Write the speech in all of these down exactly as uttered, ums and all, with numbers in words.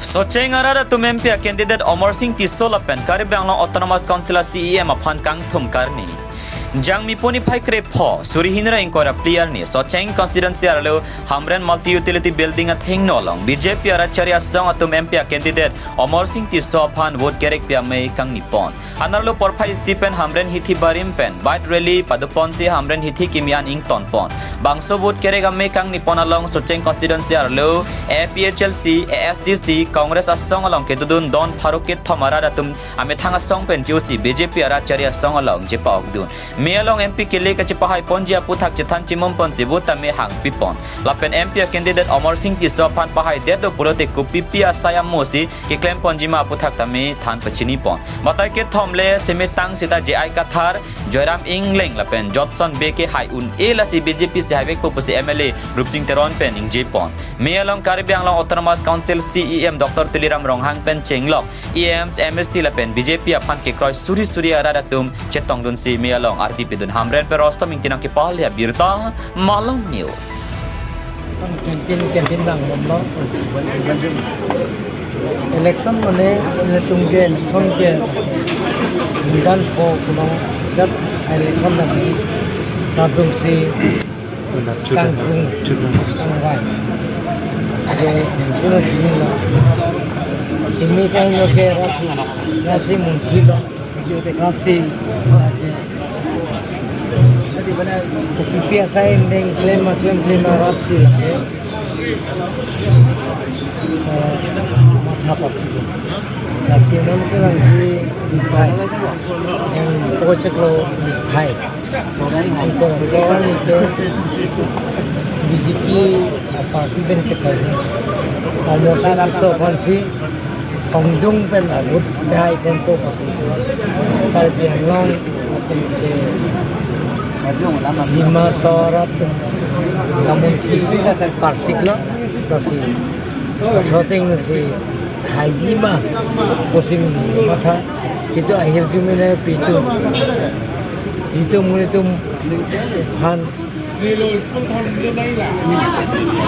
Socheng arat atum M P a candidate Amarsing Tisso lapen Karbi Anglong Autonomous Council a C E M aphan kangthum karni. Jangmi puni phai krepho, suri hini ra ingkoi ra phli arni, Socheng constituency arlo Hamren Multi Utility Building athengno along B J P arat chari asong atum M P a candidate Amarsing Tisso aphan vote kerekpi amei kangnipon. Anerlo porphai isi pen Hamren hithi barim pen bike rally padoponsi Hamren hithi kimi an ingtonpon. Bangso vote kerek amei kangnipon along Socheng constituency arlo A P H L C, A S D C, Congress asong along kedodun don pharo kethom arat atum amethang asong pen jusi B J P arat chari asong along chepa-okdun. Mei along M P kele kachepahaiponji aputhak chethan chimumponsi vote tame hangpipon. Lapen M P a candidate Amarsing Tisso aphan pahaidet do pulote kopipi asai amosi keklemponji ma aputhak tame than pachinipon. Matai kethom le semetang seta J I Kathar, Joyram Engleng lapen Jotson Bey kehai un-e lasi B J P si haivekpo pusi M L A Rupsing Teron pen ningjepon. Mei along Karbi Anglong Autonomous Council C E M Doctor Tuliram Ronghang pen chenglok E Ms, M A C lapen B J P aphan kekroi suri suri arat atum chetongdunsi mei along ardi pidun. Hamren pen Rostom Ingti nangkepale abirta, Malong News. Campaign, campaign bang bomlo. Election mane, ilitum ke election ke dan po kuno jat election dan ni. Latum si Una chuda, kangkung chuda. Kangvai. Ke, chuda jini lo. Kimi kain lo ke rasi, rasi mungki lo. Rasi. Kopipi asai indeng claim, claim, claim rasi lake. Eh, matha pasi. Rasi non se lang di phai. Yang pokok chek lo phai. Angkor angkor itu B J P party pen ketai. Amarsing Tisso aphansi ongdung pen ahut dai tempo pasi. Karbi Anglong atum ke lima sorat kamunthi parsik lo pasi. Shooting si haiji ma pusi matha. Kitu ahirjume nangpi tu. Itum itum aphan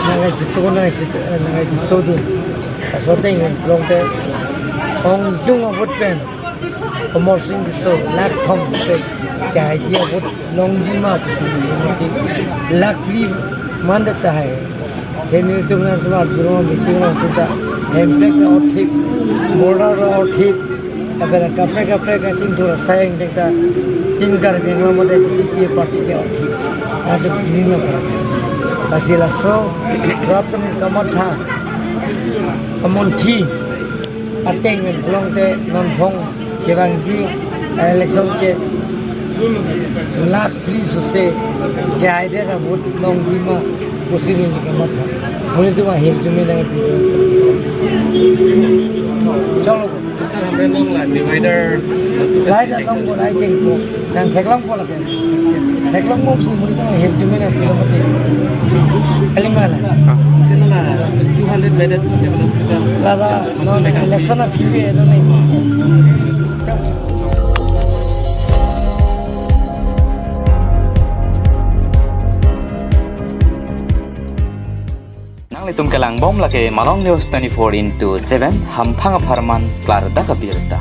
nangkachito nangchito nangkachitodun. Shooting longte ongdung ahut pen Amarsing Tisso lakh thom te kaiji ahut longji ma pusi mati lakh phli man tahai. Hini tum nangtum arjulong meeting nangtum ta Hemprek ta orthip, border ta orthip, kaprek kaprek kachingthur asai tangte Team Karbi Anglong mate B J P party ke orthip. Ajo jini lo. Lasi laso rat atum kamatha kamunthi ateng pen longte non phong kevangji election ke lakh phli suse ke aide ra vote longji ma pusi neli kamatha. Monit atum ahirjume nangpi. Chalo. Sir, Hamren along la divider. Lai ta longpo, lai tengpo. Nangtheklongpo lake. Theklongpo pusi monit atum ahirjume nangpi lo mati. Kalimala. Two hundred bedded civil hospital. Lala, non election aphi pen non. Nanglitum kelangbom lake Malong News twenty-four into seven, hamphang apharman klardak abirta.